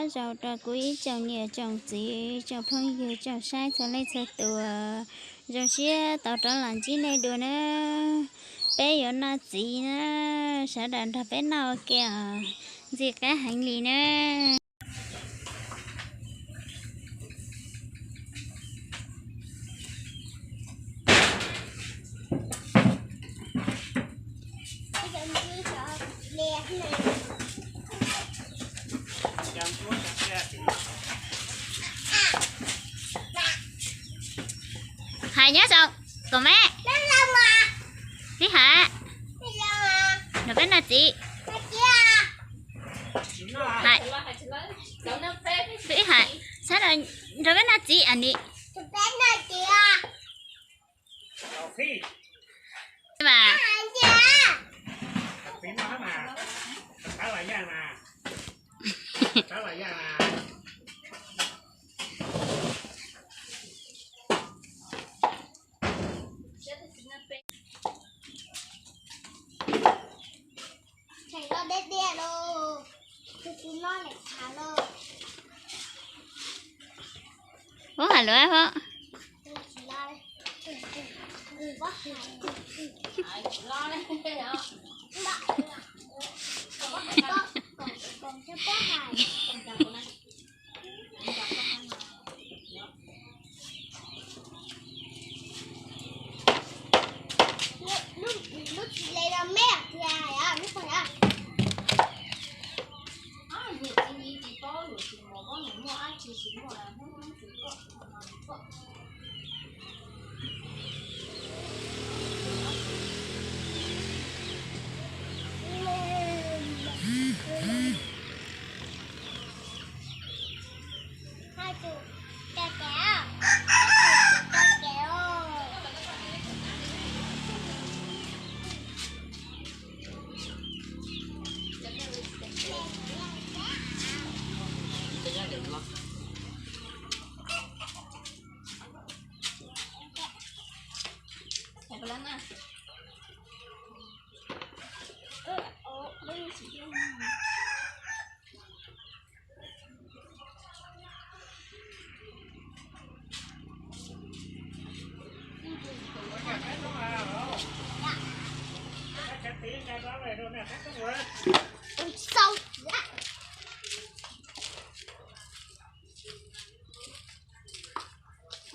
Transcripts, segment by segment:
Zoo rau kuv ib tsoom niam tsoom txiv, tsoom phooj ywg tsoom saib txhua leej txhua tus, zoo siab tau rov los ntsib nej dua na. Peb yuav noj txiv na, sawv daws nrog peb noj ua ke os, ntxim qab heev li na. Hais nyob zoo, kom me. Pib hais. Nrog peb noj txiv. Hais. Pib hais. Sab nrog peb noj txiv a ni. Ub, hais lus hov.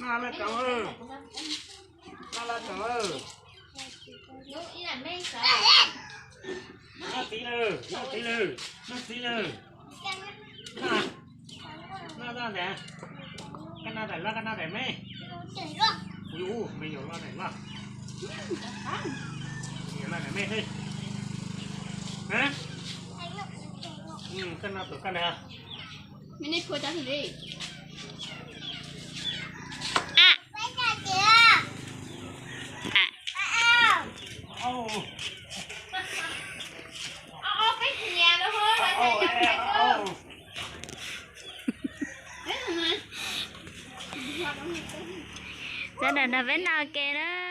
Noj laj tsoom, noj laj tsoom. Noj txiv lawm, noj txiv lawm, noj txiv lawm. Noj, noj ntawm, koj noj ntawm loj, koj noj ntawm me. Ub, me nyuam loj ntawm loj. Me nyuam loj ntawm me xwb. Koj noj tus koj ntawd. Sawv daws nrog peb noj ke na.